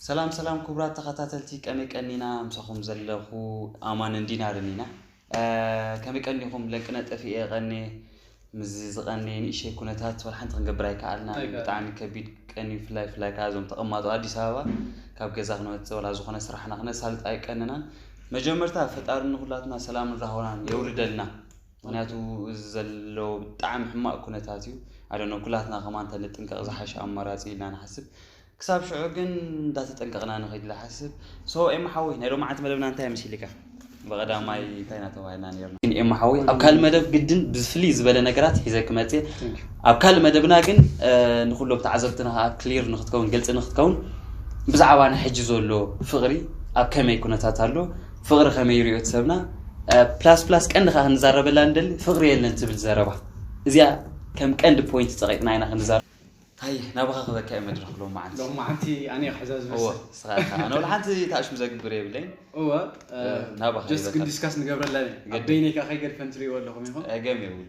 ሰላም ሰላም ክቡራት ተኸታተልቲ፣ ከመይ ቀኒና? ምሳኹም ዘለኹ ኣማንን ዲናርን ኢና። እ፣ ከመይ ቀኒኹም? ለንቅነ ጠፊኤ ቀኔ፣ ምስዚ ዝቐኔ ንእሸይ ኩነታት ወላ ሓንቲ ክንገብር ኣይከኣልናን። ኣይከኣልን። ብጣዕሚ ከቢድ ቀኒ፣ ፍላይ ፍላይ ከኣ እዞም ተቐማጦ ኣዲስ ኣበባ ካብ ገዛ ክነወፅእ ወላ ዝኾነ ስራሕና ክነሳልጥ ኣይቀንናን። መጀመርታ ፈጣሪ ንኹላትና ሰላምን ራህዋን የውርደልና። ምክንያቱ እዚ ዘሎ ብጣዕሚ ሕማቕ ኩነታት እዩ። ኣደኖ ኩላትና ከማን ተንጥንቀቕ ዝሓሸ ኣማራፂ ኢልና ንሓስብ። ክሳብ ሽዑ ግን እንዳተጠንቀቕና ንኸይድ ዝሓስብ። ሶ ኤማ ሓወይ፣ ናይ ሎማዓንቲ መደብና እንታይ መሲልካ? ብቐዳማይ እንታይ ኢና ተባሂልና ነርና? ግን ኤማ ሓወይ፣ ኣብ ካልእ መደብ ግድን ብፍልይ ዝበለ ነገራት ሒዘ ክመጽእ። ኣብ ካልእ መደብና ግን እ፣ ንኹሎም ተዓዘብትና ከዓ ክሊር ንክትከውን፣ ግልፂ ንክትከውን፣ ብዛዕባ ንሕጂ ዘሎ ፍቕሪ ኣብ ከመይ ኩነታት ኣሎ፣ ፍቕሪ ከመይ ይሪኦ እቲ ሰብና፣ እ፣ ፕላስ ፕላስ ቀንዲ ከዓ ክንዛረበላ ንደሊ ፍቕሪ የለን ትብል ዘረባ፣ እዚኣ ከም ቀንዲ ፖይንት ፀቂጥና ኢና ክንዛረብ። ሃየ፣ ናባኻ ክበካ እየ መድረኽ ሎማዓንቲ። ሎማዓንቲ ኣነ እየ ክሕዛ እወ፣ ዝመስል። ስኻ ኢኻ። ኣነ ወላ ሓንቲ ተኣሽም ዘግብር የብለይን። እወ፣ እ፣ ናባኻ ጀስት ይበካ። ግን ዲስካስ ንገብረላ እየ። ኣብ ግድን። በይነይ ከዓ ከይገድፈን ትሪእዎ ኣለኹም ኢኹም። እ፣ ገም የብሉ።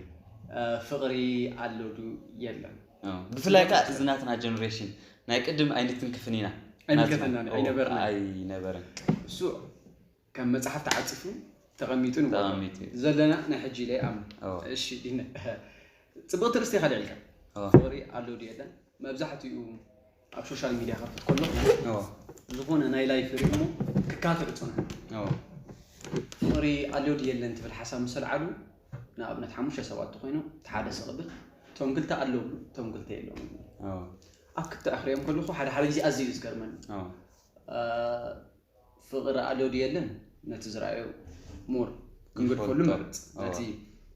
እ፣ ፍቕሪ ኣሎ ዱ የለን? እ፣ ብፍላይ ከዓ እዚ ናትና ጀነሬሽን ናይ ቅድም ኣይንትንክፍን ኢና። ኣይምልከተናን፣ ናትና። ኦ፣ ኣይነበርናን። ኣይነበረን። እሱ ከም መጽሓፍ ተዓጺፉ ተቐሚጡ ንብሎ። ተቐሚጡ እዩ። ዘለና ናይ ሕጂ ኢለ ይኣምን። ኦ። እሺ፣ ዲነ። ጽብቕቲ ርእስቲ ኢኻ ልዒልካ። ኦ። ፍቕሪ ኣሎ ድዩ የለን? መብዛሕትኡ ኣብ ሶሻል ሚድያ ከፍት ከሎ ኦ። ዝኾነ ናይ ላይፍ ሪእሞ ክካትዕ ጽኑሕ። ኦ። ፍቕሪ ኣሎ ድዩ የለን ትብል ሓሳብ ምስ ኣልዓሉ፣ ንኣብነት ሓሙሽተ ሰባት ተኾይኖም፣ እቲ ሓደ ስቕ ብል፣ እቶም ክልተ ኣለዉ፣ እቶም ክልተ የለዉን። ኦ። ኣብ ክትዕ ክሪኦም ከለኹ ሓደ ሓደ ግዜ ኣዝዩ እዩ ዝገርመኒ። ኦ። እ፣ ፍቕሪ ኣሎ ድዩ የለን ነቲ ዝረኣዮ ሞር ክንገድፈሉ ይፈቶ። መርጽ። ኦ። ነቲ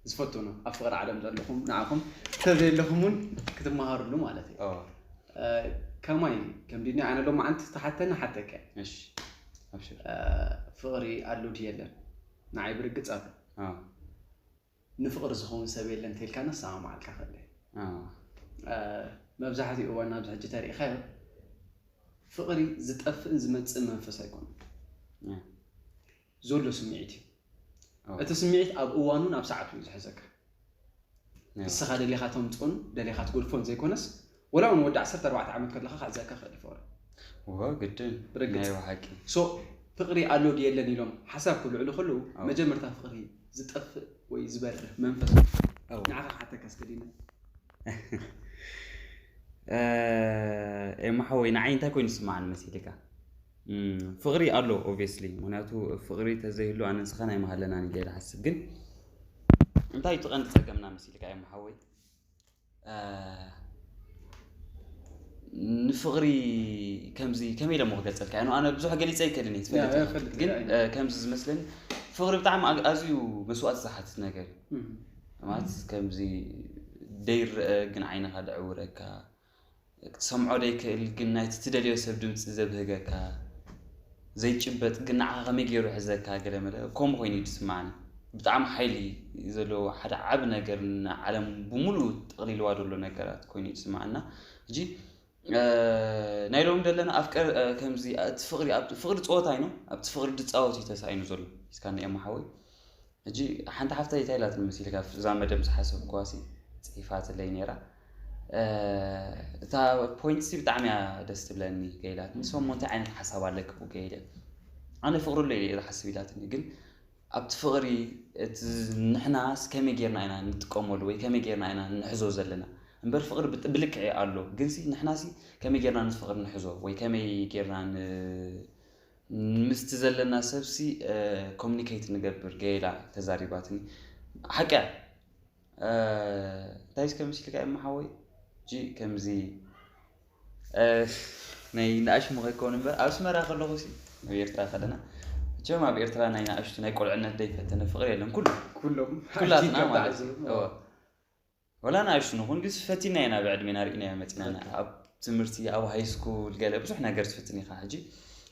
ዝፈትኖ ኣብ ፍቕሪ ዓለም ዘለኹም ንዓኹም እንተዘየለኹም እውን ክትመሃርሉ ማለት እዩ። ኦ። እ፣ ከማይ ከም ዲኒ ኣነ ሎማዓንቲ ተሓተኒ ሓተከ። እሺ፣ ኣብሽር። እ፣ ፍቕሪ ኣሎ ድዩ የለን? ንዓይ ብርግጽ ኣሎ። ኦ። ንፍቕሪ ዝኸውን ሰብ የለን እንተልካኒ ክሰማማዓልካ ክእል እየ። ኦ። እ፣ መብዛሕትኡ እዋን ኣብዚ ሕጂ ተሪኢኻዮ ፍቕሪ ዝጠፍእን ዝመጽእን መንፈስ ኣይኮነን። ያ። ዘሎ ስምዒት እዩ። ኦ። እቲ ስምዒት ኣብ እዋኑን ኣብ ሰዓቱ እዩ ዝሕዘካ። ያ። ንስኻ ደሊኻ ተምጽኦን ደሊኻ ትገድፎን ዘይኮነስ፣ ወላ እውን ወዲ ዓሰርተ ኣርባዕተ ዓመት ከለኻ ክሕዘካ ክእል እዩ ፍቕሪ። እወ፣ ግድን። ብርግጽ። ናይ ብሓቂ። ሶ፣ ፍቕሪ ኣሎ ድዩ የለን ኢሎም ሓሳብ ክልዕሉ ከለዉ፣ ኦ። መጀመርታ ፍቕሪ ዝጠፍእ ወይ ዝበርህ መንፈስ። ኦ። ንዓኻ ክሓተካ እስከ ዲነ። እ፣ ኤማ ሓወይ፣ ንዓይ እንታይ ኮይኑ ዝስምዓኒ መሲልካ? እም፣ ፍቕሪ ኣሎ፣ ኦብቪየስሊ። ምኽንያቱ ፍቕሪ ተዘይህሉ ኣነ ንስኻን ኣይምሃለናን ኢለ እየ ዝሓስብ። ግን እንታይ እዩ እቲ ቀንዲ ጸገምና መሲልካ፣ ኤማ ሓወይ? እ፣ ንፍቕሪ ከምዚ ከመይ ኢለ እሞ ክገልጸልካ? ያኑ ኣነ ብዙሕ ገሊጸ ኣይክእልን እየ፣ ትፈልጥ ያ፣ ኢኻ። እፈልጥ ግን፣ እየ። እ፣ ከምዚ ዝመስለኒ ፍቕሪ ብጣዕሚ ኣግ-፣ ኣዝዩ መስዋእቲ ዝሓትት ነገር እዩ። እም። ማለት ከምዚ ደይረአ ግን ዓይንኻ ደዕውረካ፣ ክትሰምዖ ደይክእል ግን ናይቲ ትደልዮ ሰብ ድምፂ ዘብህገካ፣ ዘይጭበጥ ግን ንዓኻ ከመይ ገይሩ ሕዘካ፣ ገለ መለ ከምኡ ኮይኑ እዩ ዝስማዓኒ። ብጣዕሚ ሓይሊ ዘለዎ ሓደ ዓቢ ነገር ንዓለም ብምሉእ ጠቕሊልዋ ዘሎ ነገራት ኮይኑ እዩ ዝስማዓና። ሕጂ፣ እ፣ ናይ ሎሚ ዘለና ኣፍቀር-፣ እ፣ ከምዚ እቲ ፍቕሪ፣ ኣብ ፍቕሪ ፀወታ እዩ፣ ኣብቲ ፍቕሪ ድፃወት እዩ ተሳኢኑ ዘሎ። እስካ ንኤማ ሓወይ። ሕጂ ሓንቲ ሓፍተይ እንታይ ኢላትኒ መሲልካ፣ እዛ መደብ ዝሓሰብኩዋ ሲ ጽሒፋትለይ ነይራ። እ፣ እታ ፖይንት ሲ ብጣዕሚ እያ ደስ ትብለኒ፣ ገይላትኒ። "ሰሞ እንታይ ዓይነት ሓሳብ ኣለኪ?" ገይለ። "ኣነ ፍቕሪ ኣሎ ኢለ እየ ዝሓስብ" ኢላትኒ። ግን ኣብቲ ፍቕሪ እቲ ንሕናስ ከመይ ጌርና ኢና ንጥቀመሉ ወይ ከመይ ጌርና ኢና ንሕዞ ዘለና? እምበር ፍቕሪ ብጥ-፣ ብልክዕ ኣሎ። ግን ሲ ንሕና ሲ ከመይ ጌርና ነቲ ፍቕሪ ንሕዞ ወይ ከመይ ጌርና ን-፣ ምስቲ ዘለና ሰብሲ፣ እ፣ ኮሙኒኬት ንገብር ገይላ ተዛሪባትኒ። ሓቂ እያ። እ፣ እንታይ እስከ መሲልካ እሞ ሓወይ? ሕጂ ከምዚ፣ እ፣ ናይ ንኣሽሙ ከይከውን እምበር፣ ኣብ ኣስመራ ከለኹ ሲ፣ ኣብ ኤርትራ ከለና፣ መቸም ኣብ ኤርትራ ናይ ንኣሽቱ ናይ ቆልዕነት ዘይፈተነ ፍቕሪ የለን። ኩሉ፣ ኩሎም ኩላትና ሓንቲ ማለት እዩ። ይጋባእ። እወ። ወላ ንኣሽቱ ንኹን፣ ግስ ፈቲና ኢና፣ ብዕድሜና ርኢናዮ መጺና። ትክክል። ኣብ ትምህርቲ፣ ኣብ ሃይ ስኩል፣ ገለ ብዙሕ ነገር ትፍትን ኢኻ። ሕጂ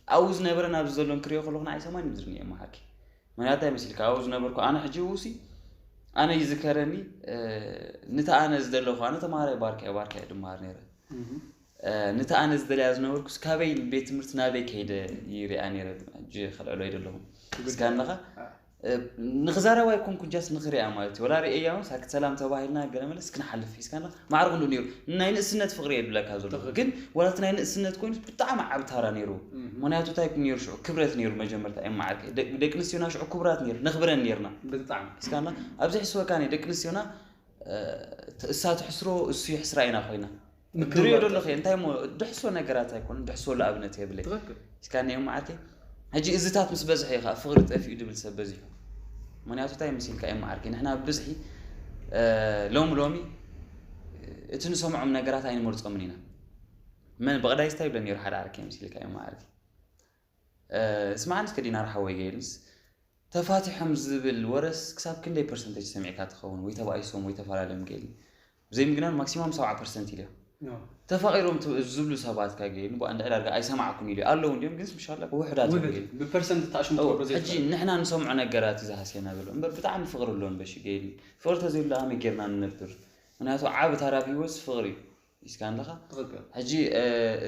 ኣብኡ ዝነበረን ኣብዚ ዘሎን ክሪኦ ከለኹ ንዓይ ሰማይ ምድርን እየ መሃኪ። ምኽንያቱ እንታይ መሲልካ? ኣብኡ ዝነበርኩ ኣነ ሕጂ ውሲ ኣነ ይዝከረኒ፣ እ፣ ነቲ ኣነ ዝደለኹ፣ ኣነ ተማሃራይ ባርካ እየ፣ ባርካ እየ ድመሃር ነይረ። እህ። እ፣ ነቲ ኣነ ዝደልያ ዝነበርኩስ ካበይ ቤት ትምህርቲ ናበይ ከይደ ይሪኣ ነይረ። ሕጂ ከልዕሎ ኣይደለኹን። ትግዲ። እስካ ኣለኻ? አ። ንክዛረባ ኣይኮንኩን ጃስ ንክሪኣ ማለት እዩ። ወላ ርእያ እውን ሳክት ሰላም ተባሂልና ገለ መለስ ክንሓልፍ ሒዝካ ማዕረ ኩሉ ነይሩ። ናይ ንእስነት ፍቕሪ የብለካ ዘሎ ግን ወላት ናይ ንእስነት ኮይኑ ብጣዕሚ ዓብ ታራ ነይሩ። ምክንያቱ እንታይ ነይሩ ሽዑ ክብረት ነይሩ። መጀመርታ እዮም ማዓርከ ደቂ ኣንስትዮና ሽዑ ክቡራት ነይሩ ነኽብረን ነይርና። ብጣዕሚ እስካና ኣብዚ ሕስወካኒ ደቂ ኣንስትዮና እሳ ትሕስሮ እሱ ይሕስራ ኢና ኮይና ድሪዮ ደሎ እንታይ ሞ ድሕሶ ነገራት ኣይኮነ ድሕሶ ለኣብነት የብለ። እስካኒ እዮም ማዓርከ ሕጂ እዝታት ምስ በዝሐ እዩ ከዓ ፍቕሪ ጠፊኡ ድብል ሰብ በዚሑ። ምክንያቱ እንታይ ምስ ኢልካ እዮም ማዓርከ ንሕና ብብዝሒ ሎሚ ሎሚ እቲ ንሰምዖም ነገራት ኣይንመርፆምን ኢና። መን ብቐዳይ ስታይ ይብለ ነይሩ ሓደ ዓርከ ምስ ኢልካ እዮም ማዓርከ ስማዕን እስከ ዲናር ሓወይ ገይልስ ተፋቲሖም ዝብል ወረስ ክሳብ ክንደይ ፐርሰንተጅ ሰሚዕካ ትኸውን ወይ ተባኢሶም ወይ ተፈላለዮም ገይል ብዘይ ምግናን ማክሲማም ሰብዓ ፐርሰንት ኢልዮ ተፋቂሮም ዝብሉ ሰባት ካገይል ብኣንድ ዕዳርጋ ኣይሰማዕኩን ኢልዮ ኣለዉ እንዲዮም ግን ምሻላ ውሕዳት እዮም ገይል ብፐርሰንት ተኣሽሙ ሕጂ ንሕና ንሰምዖ ነገራት እዩ ዝሃስየና ዘሎ እምበር ብጣዕሚ ፍቅሪ ኣለዎም በሺ ገይል ፍቅሪ ተዘይብሉ ኣመይ ጌርና ንነብር ምክንያቱ ዓብ ታራብ ህይወት ፍቅሪ እዩ ኢስካ ኣለኻ ትኽክል ሕጂ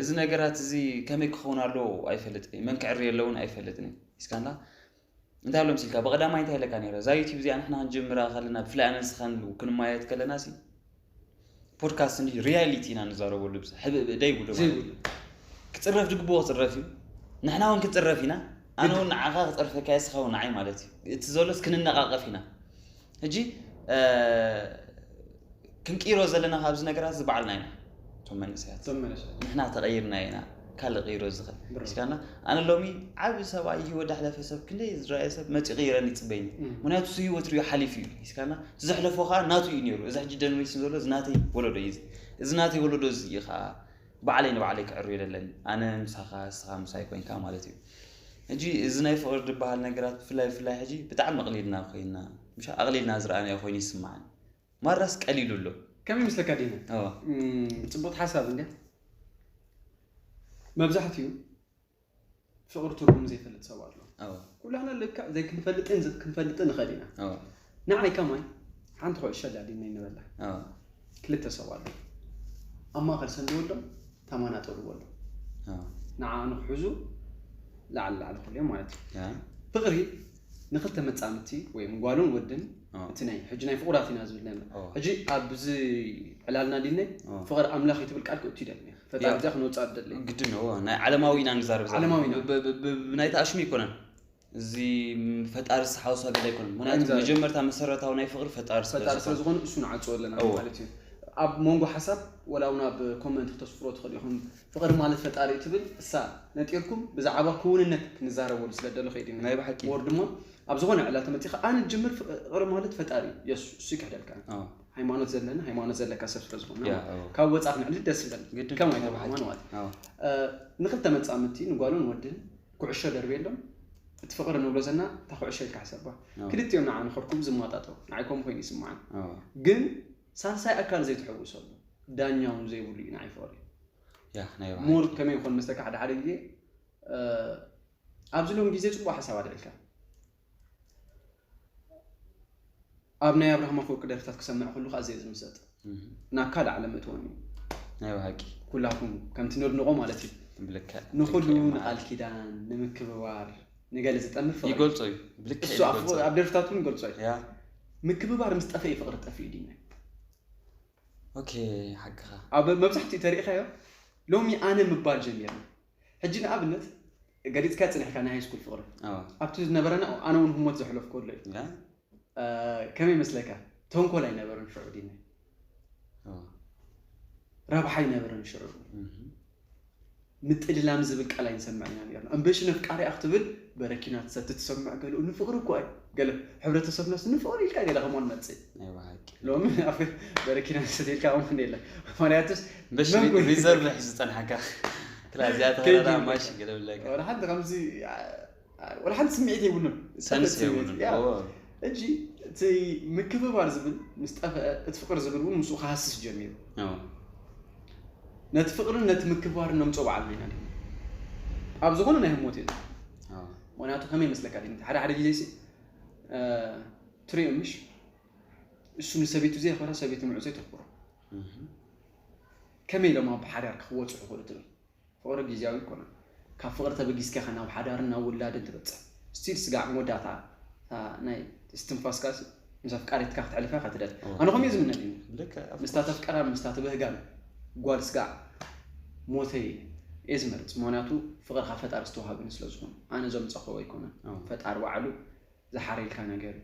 እዚ ነገራት እዚ ከመይ ክኸውን ኣለዎ ኣይፈልጥን መን ክዕሪ የለውን ኣይፈልጥን ኢስካ እንዳ እንታይ ኣሎ ምስልካ ብቐዳማይ እንታይ ኢለካ ነረ እዛ ዩቲብ እዚኣ ንሕና ክንጀምራ ከለና ብፍላይ ኣነ ንስኻን ክንማየት ከለና ሲ ፖድካስት እንዲ ሪያሊቲ ኢና ንዛረበሉ ብዛ ሕብእ ደይብሉ ማለት እዩ። ዘይብሉ ክፅረፍ ድግብኦ ክፅረፍ እዩ ንሕና እውን ክንፅረፍ ኢና ኣነ እውን ንዓኻ ክፀርፈካ እየ፣ ንስኻ እውን ንዓይ ማለት እዩ እቲ ዘሎስ ክንነቓቐፍ ኢና ሕጂ እ፣ ክንቅይሮ ዘለና ካብዚ ነገራት እዚ ባዕልና ኢና እቶም መንእሰያት እቶም መንእሰያት ንሕና ተቐይርና ኢና ካልእ ቅይሮ ዝኽእል ብራቮ። እስካና ኣነ ሎሚ ዓብ ሰብኣይ ህይወት ዳሕለፈ ሰብ ክንደይ ዝረኣየ ሰብ መፂኡ ቅይረኒ ይፅበይኒ እም። ምክንያቱ እሱ ህይወት ሪዮ ሓሊፉ እዩ እስካና ዘሕለፎ ከዓ ናቱ እዩ ነይሩ እዚ ሕጂ ደንሬሽን ዘሎ እዚ ናተይ ወለዶ እዩ እዚ እዚ ናተይ ወለዶ እዚ እዩ ከዓ ባዕለይ ንባዕለይ ክዕርዮ ደለኒ ኣነ ምሳኻ እስኻ ምሳይ ኮይንካ ማለት እዩ ሕጂ እዚ ናይ ፍቕሪ ዝበሃል ነገራት ብፍላይ ብፍላይ ሕጂ ብጣዕሚ ኣቕሊልና ኮይና ምሽ ኣቕሊልና ዝረኣናዮ ኮይኑ ይስምዓኒ ማራስ ቀሊሉ ኣሎ ከመይ ምስለካ ዲና ኣዋ እም፣ ፅቡቅ ሓሳብ እንዲ መብዛሕትኡ ፍቅሪ ትርጉም ዘይፈልጥ ሰብ ኣሎ ኣዋ ኩላና ልካ ዘይክንፈልጥን ዝ- ክንፈልጥን ንኽእል ኢና ኣዋ ንዓይ ከማይ ሓንቲ ኩዕሾ ኣላ ዲና ይንበላ ኣዋ ክልተ ሰብ ኣሎ ኣብ ማእኸል ሰንድወሎም ተማናጠሉ በሎ ኣዋ ንዓ ንክሕዙ ላዕሊ ላዕሊ ክልዮም ማለት እዩ ያ ፍቅሪ ንክልተ መፃምድቲ ወይ ጓልን ወድን ኣዋ እቲ ናይ ሕጂ ናይ ፍቁራት ኢና ዝብል ነና ኣዋ ሕጂ ኣብዚ ዕላልና ዲነ ኣዋ ፍቅሪ ኣምላኽ እዩ ትብል ቃል ክእቱ ይደል ፈጣሪ ያ። እዚኣ ክንወፅኣ ደለይ ግድን እዎ ናይ ዓለማዊ ኢና ንዛረብ ዘለና። ዓለማዊ ኢና። ብ- ብ- ብ- ብናይ ተኣሽሙ ኣይኮነን እዚ ፈጣሪ ዝሓውሳ ገለ ኣይኮነን ምክንያቱ ኣይንዛረብ። መጀመርታ መሰረታዊ ናይ ፍቅሪ ፈጣሪ ስለ ፈጣሪ ዝኾነ። ስለዝኾነ እሱ ንዓፅወለና እዎ። ማለት እዩ ኣብ መንጎ ሓሳብ ወላ እውን ኣብ ኮመንት ክተስፍሮ ትኽእል ኢኹም ፍቅሪ ማለት ፈጣሪ እዩ ትብል እሳ ነጢርኩም ብዛዕባ ክውንነት ክንዛረበሉ ስለ ደሎ ከይድ ናይ ብሓቂ ወር ድማ ኣብ ዝኾነ ዕላ ተመፂኻ ኣነ ጅምር ፍቅሪ ማለት ፈጣሪ እዩ የሱ እሱ ይክሕደልካ ኣዎ። ሃይማኖት ዘለና ሃይማኖት ዘለካ ሰብ ስለ ዝኾነ ያ፣ ኣዎ። ካብ ወፃ ክንዕሊ ደስ ይብለኒ ግድን ከማይ ናይ ተማማን ብሓቂ። ማለት እዩ ኣዎ። እ፣ ንክልተ መፃምድቲ ንጓልን ወድን ኩዕሾ ደርብየሎም እቲ ፍቅሪ ንብሎ ዘለና እታ ኩዕሾ ኢልካ ሕሰባ ኣዎ። ክልቲኦም ንዓ ንኸርኩም ዝማጣጠው ንዓይ ከምኡ ኮይኑ ይስምዓን ኣዎ። ግን ሳልሳይ ኣካል ዘይትሕውሰሉ ዳኛ እውን ዘይብሉ እዩ ንዓይ ፍቅሪ ያ ናይ ሞር ብሓቂ። ከመይ ይኾን መስለካ ሓደ ሓደ ግዜ እ፣ ኣብዚ ሎም ግዜ ፅቡቅ ሓሳብ ኣልዕልካ ኣብ ናይ ኣብርሃም ኣፈወርቂ ደርፍታት ክሰምዕ ከሉ ከዓ ዘየ ዝምሰጥ እህ፣ ናብ ካልእ ዓለም እትወኒ ናይ ብሓቂ። ኩላኩም ከምቲ ነድንቆ ማለት እዩ ብልክዕ ንኩሉ ብልክዕ ንቃል ኪዳን ንምክብባር ንገለ ዝጠምር ፍቅሪ ይገልጾ እዩ። ብልክዕ እሱ ኣፍ- ይገልጾ። ኣብ ደርፍታት እውን ይገልጾ እዩ ያ ምክብባር ምስ ጠፈ እዩ ፍቅሪ ጠፊኡ ዲና ኦኬ ሓቅኻ። ኣብ መብዛሕትኡ ተሪኢኻዮ ሎሚ ኣነ ምባል ጀሚርና ሕጂ ንኣብነት ገሊፅካ ፅኒሕካ ናይ ሃይስኩል ፍቅሪ ኣዎ። ኣብቲ ዝነበረና ኣነ እውን ህሞት ዘሕለፍከሉ እዩ ያ እ፣ ከመይ መስለካ ተንኮል ኣይነበረን ሽዑ ዲና ኣዎ። ረብሓ ኣይነበረን ሽዑ እህ፣ ምጥልላም ዝብል ቃል ኣይንሰምዕ ኢና ነርና እምበሽ ነፍቃሪ ኣክ ትብል በረኪና ትሰቲ ትሰምዕ ገለ ንፍቅሪ እኮ እዩ ገለ ሕብረተሰብናስ ንፍቅሪ ኢልካ ገለ ከማን መፅእ ናይ ብሓቂ። ሎሚ ኣብ በረኪና ሰቲልካ እውን የለ ምክንያቱስ በሽ መንጎ ሪዘርቭ ሒዙ ዝፀንሓካ ክላ እዚኣ ከይዲ ተኸለላ ይብለካ። ማሽ ገለ ብለካ ወላ ሓንቲ ከምዚ ወላ ሓንቲ ስምዒት የብሉን ሰንስ የብሉን ያ። እዎ። ሕጂ እቲ ምክብባር ዝብል ምስ ጠፍአ እቲ ፍቅሪ ዝብል እውን ምስኡ ክሃስስ ጀሚሩ እዎ። ነቲ ፍቅርን ነቲ ምክብባርን ነምፅኦ በዓልና ኢና ዲና ኣብ ዝኾነ ናይ ህሞት እዩ እዎ። ምክንያቱ ከመይ መስለካ ዲ ሓደ ሓደ ግዜ ሲ እ፣ ትሪኦ ምሽ እሱ ንሰበይቱ ዘየኽበራ ሰበይቱ ንዑ ዘይተኽብሮ እህ፣ ከመይ ኢሎም ኣብ ሓዳር ክወፅሑ ይኽእሉ ትብል ፍቅሪ ግዜያዊ ይኮነ ካብ ፍቅሪ ተበጊስካ ኢኻ ናብ ሓዳርን ናብ ውላድን ትበፅሕ ስቲል ስጋዕ መወዳእታ እታ ናይ እስትንፋስካ ምስ ኣፍቃሪትካ ክተሕልፋ ኢኻ ትደሊ። ኣነ ከምኡ እየ ዝምነል እዩ። ምስታ ተፍቀራን ምስታ ትብህጋን ጓል ስጋዕ ሞተይ እየ ዝመርፅ። ምክንያቱ ፍቕርካ ፈጣሪ ዝተዋሃበኒ ስለ ዝኾነ ኣነ ዘምፀኸዎ ኣይኮነን። ፈጣሪ ባዕሉ ዝሓረልካ ነገር እዩ።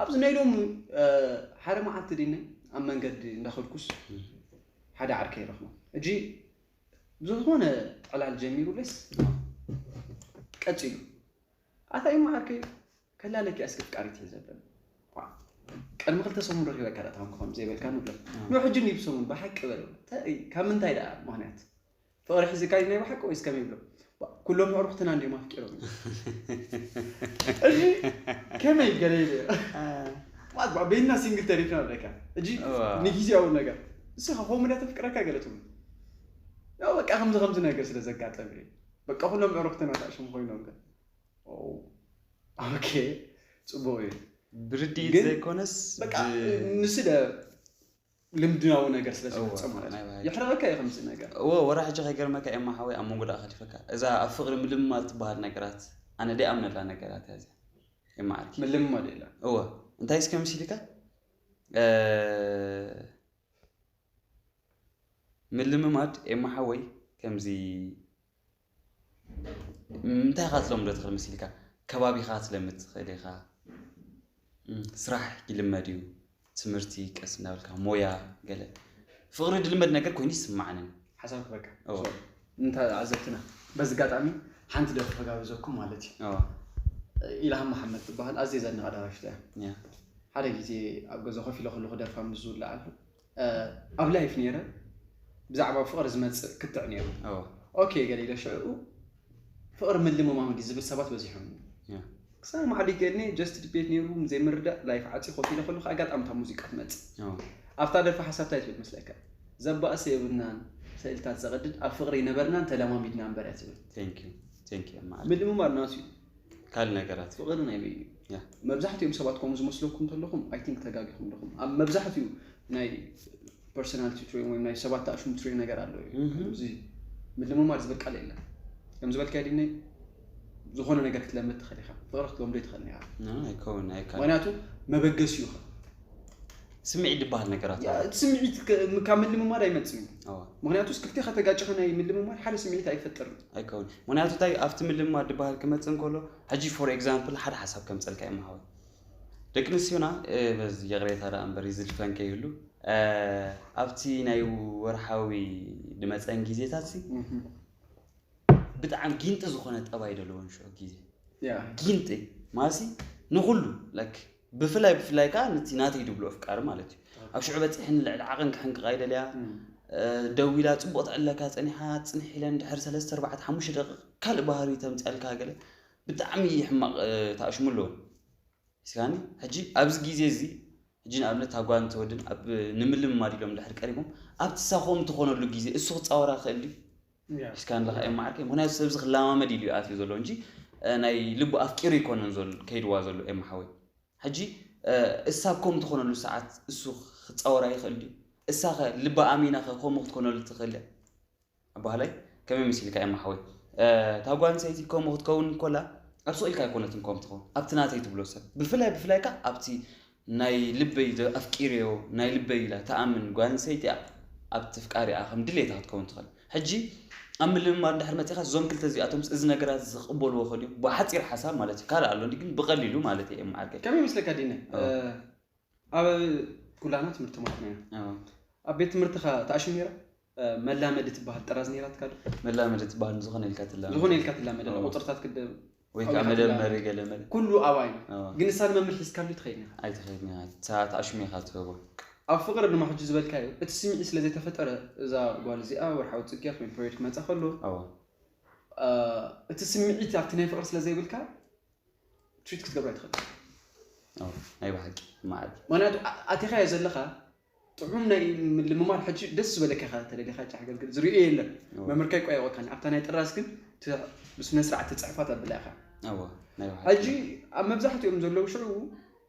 ኣብዚ ናይ ሎሚ ሓደ መዓልቲ ድነ ኣብ መንገዲ እንዳኸድኩስ ሓደ ዓርከይ ረኽቦ። እጂ ብዝኾነ ዕላል ጀሚሩለስ ቀፂሉ ኣታ እዩ መዓርከይ ከላለኪ እስኪ ፍቃሪት እየ ዘበለ። ቅድሚ ክልተ ሰሙን ረኺበካ ዳእታ ከም ክኾን ዘይበልካ ንብሎ። ኖ ሕጂ ንይብ ሰሙን ብሓቂ በለ። ካብ ምንታይ ደኣ ምክንያት ፍቕሪ ሒዝካ ናይ ብሓቂ ወይስ ከመይ ይብሎ? ኩሎም ኣዕሩኽትና እንዲዮም ኣፍቂሮም። እዚ ከመይ ገለ ኢለ ማለት በይንና ሲንግል ተሪፍና ኣለካ። እጂ ንጊዜያዊ ነገር እስኻ ከምኡ ዳ ተፍቅረካ ገለ ትብሉ። ያው በቃ ከምዚ ከምዚ ነገር ስለ ዘጋጠመ እዩ። በቃ ኩሎም ኣዕሩኽትና ታሽሙ ኮይኖም ግን ኦኬ ጽቡቅ እዩ። ብርድኢት ግን ዘይኮነስ በቃ ብ- ንስለ ልምድናዊ ነገር ስለ ዝመጽእ ማለት እዩ። የሕረቐካ እዩ ከምዚ ነገር። እዎ፣ ወራ ሕጂ ከይገርመካ ኤማ ሓወይ ኣብ መንጎ ደኣ ከሊፈካ። እዛ ኣብ ፍቕሪ ምልምማድ ትበሃል ነገራት ኣነ ደይኣምነላ ነገራት እያ እዚኣ። ኤማ ዓርኪ። ምልምማድ የላ። እዎ፣ እንታይ እስከ መሲልካ? እ፣ ምልምማድ ኤማ ሓወይ ከምዚ እንታይ ኢኻ ትለምዶ ትኽእል መሲልካ? ከባቢኻ ክትለምድ ትኽእል ኢኻ። እም፣ ስራሕ ይልመድ እዩ። ትምህርቲ ቀስ እናበልካ፣ ሞያ፣ ገለ። ፍቕሪ ድልመድ ነገር ኮይኑ ይስማዓንን። ሓሳብ ክበካ። እዎ። እንታ ዓዘብትና፣ በዚ ኣጋጣሚ ሓንቲ ደርፊ ክጋብዘኩም ማለት እዩ። እዎ። ኢልሃም መሓመድ ትበሃል፣ ኣዝየ ዘድንቓ ደራፊት እያ። ያ። ሓደ ግዜ ኣብ ገዛ ኮፍ ኢለ ከለኹ ደርፋ ምስ ዝውልዓ ኣሎ። ኣብ ላይፍ ነይረ ብዛዕባ ፍቕሪ ዝመፅእ ክትዕ ነይሩ። ኦኬ ገለ ኢለ ሽዕኡ ፍቕሪ ምልምማም ድዩ ዝብል ሰባት በዚሖም። ክሳብ ማዕዲ ገድኒ ጀስት ድቤት ነይሩ ዘይምርዳእ ላይፍ ዓፂ ኮፍ ኢለ ከለኹ ኣጋጣሚ እታ ሙዚቃ ትመፅእ። ኣብታ ደርፊ ሓሳብ እንታይ ትብል መስለካ? ዘባእሰ የብልናን ስእልታት ዘቐድድ ኣብ ፍቕሪ ይነበርናን ተለማሚድና እምበር እያ ትብል። ምልምማድ ናቱ እዩ። ካልእ ነገራት ፍቕሪ ናይ በይ እዩ። መብዛሕትኦም ሰባት ከምኡ ዝመስለኩም እንተለኹም ኣይ ቲንክ ተጋጊኹም ኣለኹም። ኣብ መብዛሕትኡ ናይ ፐርሶናሊቲ ትሬን ወይ ናይ ሰባት ተኣሽሙ ትሬን ነገር ኣሎ እዩ። እዚ ምልምማድ ዝብል ቃል የለን። ከም ዝበልካዮ ድነ ዝኾነ ነገር ክትለምድ ትኽእል ኢኻ። ፍቕሪ ክትለምዶ ይትኽእል ኢኻ። ኣይከውን ኣይከ ምክንያቱ መበገሲ እዩ። ስምዒት ዝበሃል ነገራት ስምዒት ካብ ምልምማድ ኣይመፅም እዩ። ምክንያቱ ክልቴኻ ተጋጭኻ ናይ ምልምማድ ሓደ ስምዒት ኣይፈጥርን። ኣይከውን ምክንያቱ እንታይ ኣብቲ ምልምማድ ዝበሃል ክመፅእ እንከሎ ሕጂ ፎር ኤግዛምፕል ሓደ ሓሳብ ከምፀልካ እዩ ማሃወ ደቂ ኣንስትዮና በዚ ይቕሬታ ደኣ እምበር ዝልፈን ከይህሉ ኣብቲ ናይ ወርሓዊ ድመፀን ግዜታት ብጣዕሚ ጊንጢ ዝኾነ ጠባይ ደለዎን ሽዑ ግዜ ጊንጢ ማሲ ንኹሉ ላይክ ብፍላይ ብፍላይ ከዓ ነቲ ናተይ ድብሎ ኣፍቃሪ ማለት እዩ ኣብ ሽዑ በፂሕን ልዕሊ ዓቐን ክሕንቅቓ ይደልያ ደዊላ ፅቡቕ ትዕለካ ፀኒሓ ፅንሕ ኢለን ድሕሪ ሰለስተ ኣርባዕተ ሓሙሽተ ደቂቕ ካልእ ባህሪ ተምፅኣልካ ገለ ብጣዕሚ ሕማቕ ተኣሽሙ ኣለዎን ስጋኒ ሕጂ ኣብዚ ግዜ እዚ ሕጂ ንኣብነት ታጓን ተወድን ኣብ ንምልምማድ ኢሎም ድሕር ቀሪቦም ኣብቲ ሳኾም ትኾነሉ ግዜ እሱ ክፃወራ ክእል ድዩ እስካ ንለካ ኤማ ዓርከይ ምክንያቱ ሰብዚ ክለማመድ ኢሉ ኣትዩ ዘሎ እንጂ ናይ ልቡ ኣፍቂሩ ይኮነን ከይድዋ ዘሎ ኤማ ሓወይ ሕጂ እሳ ከም ትኾነሉ ሰዓት እሱ ክፃወራ ይኽእል ድዩ እሳ ከ ልባ ኣሚና ከ ከምኡ ክትኮነሉ ትኽእል እያ ኣባህላይ ከመይ መሲልካ ኤማ ሓወይ እታ ጓል ኣንስተይቲ ከምኡ ክትከውን እንኮላ ኣብ ስቕ ኢልካ ኣይኮነትን ከም ትኸውን ኣብቲ ናተይ ትብሎ ሰብ ብፍላይ ብፍላይ ካ ኣብቲ ናይ ልበይ ኣፍቂረዮ ናይ ልበይ ኢላ ትኣምን ጓል ኣንስተይቲ እያ ኣብቲ ፍቃሪኣ ከም ድሌታ ክትከውን ትኽእል ሕጂ ኣብ ምልምማድ እንድሕር መፂኻ እዞም ክልተ እዚኣቶምስ እዚ ነገራት ዝቕበልዎ ክእል እዮም ብሓፂር ሓሳብ ማለት እዩ ካልእ ኣሎ እንዲ ግን ብቐሊሉ ማለት እየ ማዓርከይ ከመይ ይመስለካ ዲነ ኣብ ኩላና ትምህርቲ ተማሃርና ኢና ኣብ ቤት ትምህርትኻ ተኣሽም ነይራ መላመዲ ትበሃል ጥራዝ ነይራትካ ዶ? መላመዲ ትበሃል ንዝኾነ ኢልካ ትላመድ። ዝኾነ ኢልካ ትላመድ ኣላ ቁፅርታት ክደ ወይ ከዓ መደመሪ ገለ መለ። ኩሉ ኣብኣ እዩ። ግን ንሳ ንመምህር ሒዝካሉ ትኸይድ ነይራ። ኣይትኸይድ ነይራ። እታ ተኣሽሙ ኢኻ ትህቦ። ኣብ ፍቕሪ ድማ ሕጂ ዝበልካዮ እቲ ስምዒት ስለ ዘይተፈጠረ እዛ ጓል እዚኣ ወርሓዊ ፅግያት ወይ ፕሬድ ክመፃ ከሎ እቲ ስምዒት ኣብቲ ናይ ፍቕሪ ስለ ዘይብልካ ትሪት ክትገብራ ይትኽእል። ናይ ብሓቂ ማዓል። ምክንያቱ ኣቲኻዮ ዘለኻ ጥዑም ናይ ምልምማድ ሕጂ ደስ ዝበለካ ኢኻ ተደሊኻ ጫሕ ገልግል ዝሪኦ የለን መምህር ከይቆየቆካኒ ኣብታ ናይ ጥራስ ግን ብስነ ስርዓት ትፅሕፋ ተብላ ኢኻ እዋ ናይ ብሓቂ ሕጂ ኣብ መብዛሕትኦም ዘለዉ ሽዑ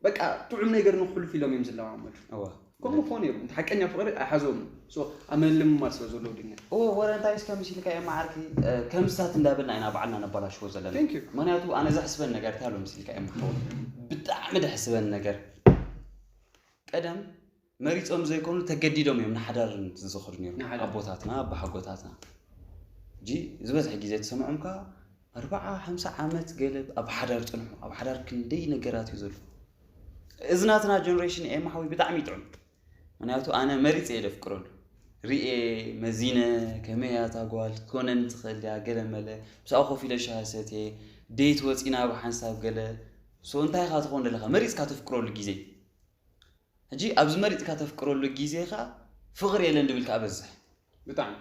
በቃ ጥዑም ነገር ንክሕልፉ ኢሎም እዮም ዝለማመዱ እዋ ከምኡ ክኾን ነይሩ። እንተ ሓቀኛ ፍቕሪ ኣይሓዞም። So፣ ኣብ ምልምማድ ስለ ዘለዉ ድኛ። እዎ፣ ወረ እንታይ እስከ ምስ ኢልካ እዮም ዓርኪ፣ እ፣ ከም ስታት እንዳበልና ኢና ባዕልና ነባላሽዎ ዘለና። Thank you። ምኽንያቱ ኣነ ዘሕስበን ነገር እንታይ ኣሎ ምስ ኢልካ እዮም ሓወይ። ብጣዕሚ ደሕስበን ነገር። ቀደም መሪጾም ዘይኮኑ ተገዲዶም እዮም ንሓዳር ዝኸዱ ነይሩ። ንሓዳር። ኣቦታትና፣ ኣባሓጎታትና። ሕጂ ዝበዝሐ ግዜ ትሰምዖም ከኣ ኣርባዓ፣ ሓምሳ ዓመት ገለ ኣብ ሓዳር ጽንሑ። ኣብ ሓዳር ክንደይ ነገራት እዩ ዘሎ። እዚ ናትና ጀነሬሽን ኤማ ሓወይ ብጣዕሚ ይጥዑም። ምኽንያቱ ኣነ መሪጸ እየ ደፍቅረሉ። ሪኤ፣ መዚነ፣ ከመይ እያ እታ ጓል፣ ክትኮነኒ ትኽእል ድያ፣ ገለ መለ፣ ምስኣ ኮፍ ኢለ ሻሂ ሰትየ፣ ዴት ወጺና ብሓንሳብ ገለ። So እንታይ ኢኻ ትኸውን ዘለኻ? መሪጽካ ተፍቅረሉ ግዜ። ሕጂ ኣብዚ መሪጽካ ተፍቅረሉ ግዜ ኸኣ ፍቕሪ የለን ድብል ከኣ በዝሕ። ብጣዕሚ።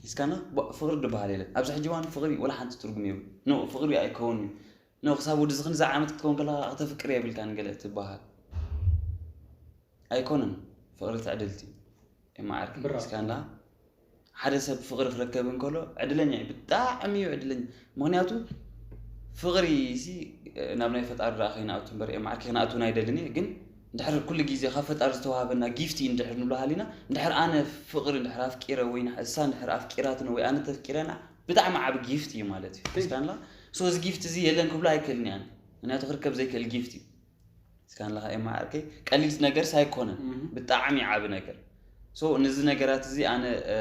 ሒዝካና ቧ-፣ ፍቕሪ ድበሃል የለን። ኣብዚ ሕጂ እዋን ፍቕሪ ወላ ሓንቲ ትርጉም የብሉ። ኖ፣ ፍቕሪ ኣይከውን እዩ። ኖ፣ ክሳብ ወዲ ዝኽንዛ ዓመት ክትከውን ከለኻ ከተፍቅር የብልካን ገለ ትበሃል። ኣይኮነን። ፍቕሪ ትዕድልቲ። ኤማ ዓርኪ፣ ብራቮ። ሒዝካና ሓደ ሰብ ፍቕሪ ክረከብ እንከሎ ዕድለኛ እዩ። ብጣዕሚ እዩ ዕድለኛ። ምኽንያቱ ፍቕሪ ሲ ናብ ናይ ፈጣሪ ደኣ ከይንኣቱ እምበር፣ ኤማ ዓርኪ ክንኣቱ ኣይደልን እየ። ግን እንድሕር ኩሉ ግዜ ካብ ፈጣሪ ዝተዋሃበና ጊፍቲ እንድሕር ንብሎ ሃሊና፣ እንድሕር ኣነ ፍቕሪ እንድሕር ኣፍቂረ ወይ ንዓ-፣ እሳ እንድሕር ኣፍቂራትኒ ወይ ኣነ ተፍቂረና፣ ብጣዕሚ ዓቢ ጊፍቲ እዩ ማለት እዩ። ሒዝካና? So እዚ ጊፍቲ እዚ የለን ክብሎ ኣይክእልን እየ ኣነ። ምኽንያቱ ክርከብ ዘይክእል ጊፍቲ እዩ። ሒዝካና ኣለኻ ኤማ ዓርከይ፣ ቀሊል ነገርስ ኣይኮነን። እህ። ብጣዕሚ ዓቢ ነገር። So ነዚ ነገራት እዚ ኣነ፣ እ፣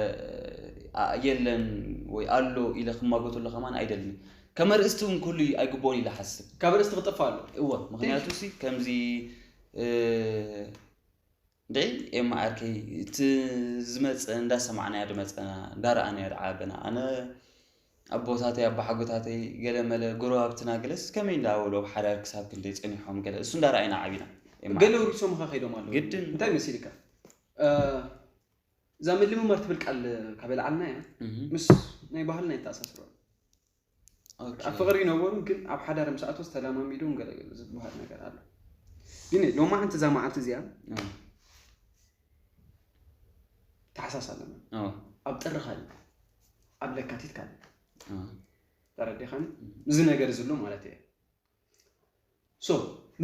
ኣ-፣ የለን ወይ ኣሎ ኢለ ክማጎተሉ ከማን ኣይደልን። ከም ኣርእስቲ እውን ክህሉ ኣይግብኦን ኢለ ሓስብ። ካብ ኣርእስቲ ክጠፍእ ኣሎ። እወ፣ ምኽንያቱ ሲ ከምዚ፣ እ፣ እንድዒ ኤማ ዓርከይ፣ እቲ ዝመጸ እንዳሰማዕናዮ ድመጸና፣ እንዳረኣናዮ ድዓበና። ኣነ ኣቦታተይ፣ ኣባሓጎታተይ፣ ገለ መለ፣ ጎረባብትና ገለስ ከመይ እንዳበሉ ኣብ ሓዳር ክሳብ ክንደይ ጸኒሖም ገለ፣ እሱ እንዳረኣይና ዓቢና። ኤማ ገለ ዓርከይ። ውሪሶምኻ ከይዶም ኣለዉ። ግድን። እንታይ መሲልካ? እ፣ እዛ ምልምማር ትብል ቃል ካብ ኣልዓልና እያ። እህ። ምስ ናይ ባህልና ይተኣሳስሮ። ኦኬ። ኣብ ፍቕሪ ይነበሩ፣ ግን ኣብ ሓዳር ምስ ኣተው ዝተለማሚዶም ገለ ገለ ዝበሃል ነገር ኣሎ። ግን ሎማዓንቲ እዛ መዓልቲ እዚኣ እም። ተሓሳስ ኣለና። ኦ። ኣብ ጥሪ ካልእ፣ ኣብ ለካቲት ካልእ። ኦ። ተረዲኻኒ? እም። እዚ ነገር እዚ ኣሎ ማለት እየ። So፣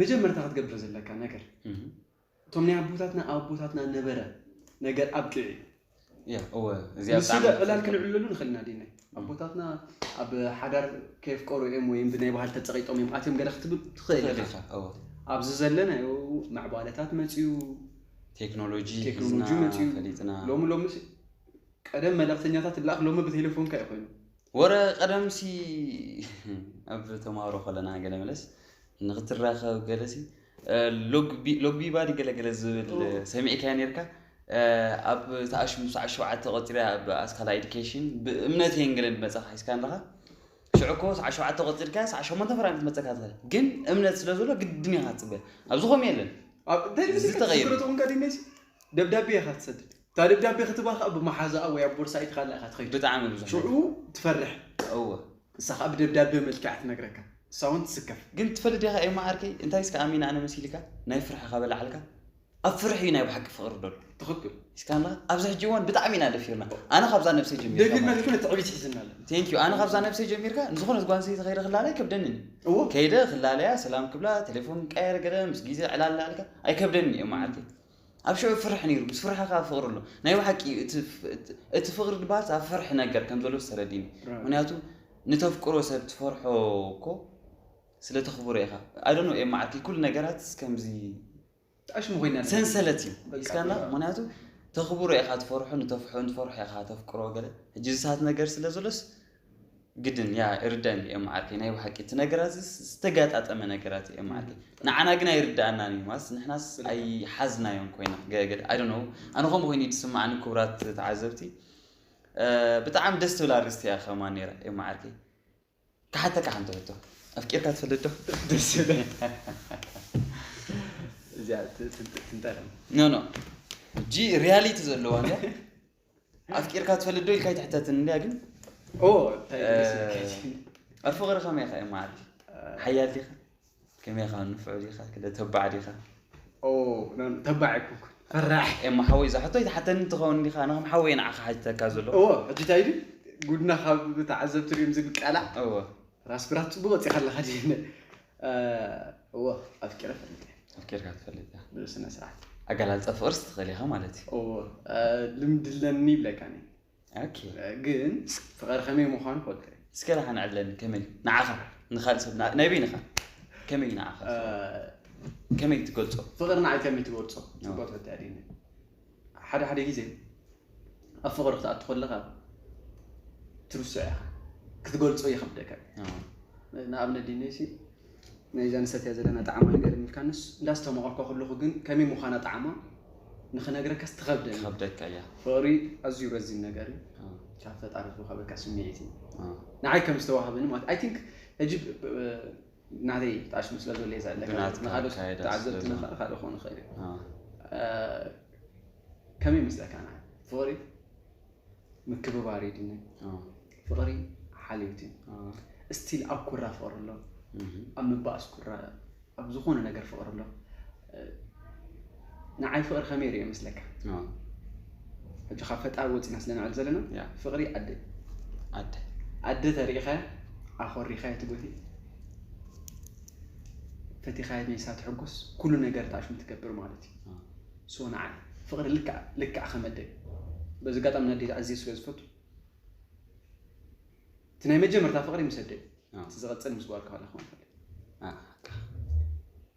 መጀመርታ ክትገብር ዘለካ ነገር፣ እም። እቶም ናይ ኣቦታትና፣ ኣብ ኣቦታትና ነበረ ነገር ኣብቂዑ እዩ። ያ፣ እወ፣ እዚኣ ንሱ ብጣዕሚ ዶ ዕላል ትኽክል። ክንዕለሉ ንኽእል ኢና ዲና? እም። ኣቦታትና ኣብ ሓዳር ከየፍቀሩ እዮም ወይም ብናይ ባህሊ ተጸቒጦም እዮም ኣትዮም ገለ ክትብል ትኽእል ትኽእል ኢኻ። ኢኻ፣ እወ። ኣብዚ ዘለና ዮ ምዕባለታት መጽዩ፣ ቴክኖሎጂ ቴክኖሎጂ ሒዝና መጽዩ። ፈሊጥና። ሎሚ፣ ሎሚ ሲ-፣ ቀደም መልእኽተኛታት ትላእኽ፣ ሎሚ ብቴሌፎንካ እዩ ኮይኑ። ወረ ቀደም ሲ ኣብ ተማሃሮ ከለና ገለ መለስ ንክትራኸብ ገለ ሲ፣ እ፣ ሎግቢ-፣ ሎግቢባ ድዩ ገለ ገለ ዝብል ኦ። ሰሚዕካዮ ነይርካ? እ፣ ኣብ ተኣሽሙ ሰዓት ሸውዓተ ቆጺረ ኣብ ኣስካላ ኤዱኬሽን ብእምነት እየን ገለ ዝመጻኻ ሒዝካ ኣለኻ። ሽዑ እኮ ሰዓት ሸውዓተ ቆጺርካ ሰዓት ሸሞንተ ፈራን ክትመጸካ ትኽእል። ግን እምነት ስለ ዘሎ ግድን ኢኻ ትጽበ። ኣብዚ ከምኡ የለን። ኣብ፣ እንታይ እዚ ዝስክት ተቐይሩ። ዝክረቱ እንካ ድነሽ? ደብዳቤ ኢኻ ትሰድድ። እታ ደብዳቤ ክትባ ከዓ ብመሓዛኣ ወይ ኣብ ቦርሳ ኢትኻላ ኢኻ ትኸይድ። ብጣዕሚ ብዙሕ ሽዑ ነገር። ትፈርሕ። እወ። ንሳ ከዓ ብደብዳቤ መልክዕ ትነግረካ። ንሳ እውን ትስከፍ። ግን ትፈልጥ ዲኻ ኤማ ዓርከይ፣ እንታይ እስከ ኣሚና ኣነ መሲልካ? ናይ ፍርሒ ካብ በላዓልካ፣ ኣብ ፍርሒ እዩ ናይ ብሓቂ ፍቕሪ ደሎ። ትኽክል። እስካ ንላ፣ ኣብዚ ሕጂ እዋን ብጣዕሚ ኢና ደፊርና። ኣነ ካብዛ ነብሰይ ጀሚርካ ደፊርና ማለት እዩ። ደፊርና ትዕቢት ሒዝና ኣለና። Thank you። ኣነ ካብዛ ነብሰይ ጀሚርካ፣ ንዝኾነት ጓል ኣንስተይቲ ከይደ ክላለያ ኣይከብደንን እዩ። እወ። ከይደ ክላለያ፣ ሰላም ክብላ፣ ቴሌፎን ቀየር ገለ፣ ምስ ግዜ ዕላል ኣልካ፣ ኣይከብደንን እዩ መዓልቲ። ኣብ ሽዑ ፍርሒ ነይሩ፣ ምስ ፍርሒ ከዓ ፍቕሪ ኣሎ። ናይ ብሓቂ እቲ ፍ-፣ እቲ፣ እቲ ፍቕሪ ድባስ ኣብ ፍርሒ ነገር ከም ዘሎ ተረዲኒ። Right። ምክንያቱ ንተፍቅሮ ሰብ ትፈርሖ እኮ ስለ ተኽብሮ ኢኻ። I don't know፣ ኤማ ዓርከይ፣ ኩሉ ነገራት ከምዚ ተኣሽሙ ኮይና ኣለና። ሰንሰለት እዩ። በቃ፣ ሒዝካና፣ በቃ። ምክንያቱ ተኽብሮ ኢኻ ትፈርሖ፣ ንተፍሖ፣ ንትፈርሖ ኢኻ ተፍቅሮ ገለ። ሕጂ ዝሳት ነገር ስለ ዘሎስ ግድን፣ ያ፣ ይርዳኒ፣ ኤማ ዓርከይ፣ ናይ ብሓቂ እቲ ነገራት እዚ ዝተጋጣጠመ ነገራት እዩ፣ ኤማ ዓርከይ። ንዓና ግን ኣይርድኣናን እዩ፣ ማለት ንሕናስ ብልክዕ። ኣይሓዝናዮን ኮይና፣ ገ-፣ ገለ፣ I don't know። ኣነ ከምኡ ኮይኑ እዩ ዝስምዓኒ፣ ክቡራት ተዓዘብቲ። እ፣ ብጣዕሚ ደስ ትብል ኣርእስቲ እያ ከማን ነይራ፣ ኤማ ዓርከይ። ክሓተካ ሓንቲ ሕቶ። ኣፍቂርካ ትፈልጥ ዶ? ደስ ይብል። እዚኣ ት-፣ ት-፣ ት-፣ ትንጠረም። ኖ፣ ኖ። ሕጂ ሪያሊቲ ዘለዋ እንድያ። ኣፍቂርካ ትፈልጥ ዶ ኢልካ ኣይትሕተትን እንድያ ግን? ኦ፣ እንታይ እ፣ ደስ ይብል። ኣብ ፍቕሪ ከመይ ኢኻ ኤማ ዓርከይ? ሓያል ዲኻ? ከመይ ኢኻ? ንፉዕ ዲኻ? ክለ ተባዕ ዲኻ? ኦ፣ ኖ፣ ኖ፣ ተባዕ ኣይኮንኩን። ፈራሕ። ኤማ ሓወይ፣ እዛ ሕቶ ኣይትሓተኒ ትኸውን ዲኻ? ኣነ ከም ሓወይ ንዓኻ ሓቲተካ ዘለኹ። ኦ፣ ሕጂ እንታይ ድዩ? ጉድና ካብ ተዓዘብቲ ሪም ዝብል ቃላዕ። እወ። ራስ ብራት ጽቡቕ ወጺኻ ኣለኻ ድዩ? እ፣ እወ፣ ኣፍቂረ ፈልጥ እየ። ኣፍቂርካ ትፈልጥ እያ። ብስነ ስርዓት። ኣገላልፃ ፍቕርስ ትኽእል ኢኻ ማለት እዩ። እዎ፣ እ፣ ልምዲ ኣለኒ ይብለካ እኔ። ኦኬ። እ፣ ግን ፍቕሪ ከመይ ምዃኑ ፈልጠ። እስከ ደሓን ዕድለኒ ከመይ ንዓኻ ንኻልእ ሰብ ና- ናይ በይንኻ ከመይ ንዓኻ ከመይ ትገልጾ? ፍቕሪ ንዓይ ከመይ ትገልጾ? ጽቡቅ ሕቶ ኣድኒ። ሓደ ሓደ ግዜ ኣብ ፍቕሪ ክትኣቱ ከለኻ ትርስዖ ኢኻ፣ ክትገልጾ ይኸብደካ። ኣዎ። ንኣብነት ድነሲ ናይዛ ንሰትያ ዘለና ጣዕማ ነገር ምልካንስ እንዳስተማቐርኳ ከለኹ ግን ከመይ ምዃና ጣዕማ ንኽነግረካስ ትኸብደኒ። ክኸብደካ እያ። ፍቕሪ ኣዝዩ ረዚን ነገር እዩ። ኣዎ። ካብ ፈጣሪ ዝወሃበካ ስምዒት እዩ። ኣዎ። ንዓይ ከም ዝተዋህበኒ ማለት ኣይ ቲንክ ሕጂ ብ- ብ- ናተይ ጣሽሙ ስለ ዘሎ እየ ዘለካ ብናትካ ንኻልኦት ኣካይዳ ተዓዘብቲ ስለ ንኻልእ ካልእ ክኾኑ ይኽእል እዩ። ኣዎ። እ፣ ከመይ ይመስለካ ንዓይ ፍቕሪ ምክብባር እዩ ድኒ ኣዎ። ፍቕሪ ሓልዮት እዩ። ኣዎ። ስቲል ኣብ ኩራ ፍቕሪ ኣሎ፣ እህ። ኣብ ምባእስ ኩራ፣ ኣብ ዝኾነ ነገር ፍቕሪ ኣሎ። እ፣ ንዓይ ፍቕሪ ከመይ ርእዮ ይመስለካ? ኣዎ። ሕጂ ካብ ፈጣሪ ወፂና ስለንዕል ዘለና ያ። ፍቕሪ ኣደ ኣደ ኣደ ተሪኢኻ ኣኾሪኻ ትጎቲ ፈቲኻ ሜሳ ትሕጎስ ኩሉ ነገር ተኣሽሙ ትገብር ማለት እዩ። ኣዎ። ሶ ንዓይ ፍቕሪ ልክዕ ልክዕ ከመደ በዚ ኣጋጣሚ ነዴ ኣዝየ ስለ ዝፈቱ እቲ ናይ መጀመርታ ፍቕሪ ምስ ኣደ ኣዎ። እቲ ዝቐፅል ምስ ጓል ክባላ ክኾን ይኽእል። ኣዎ።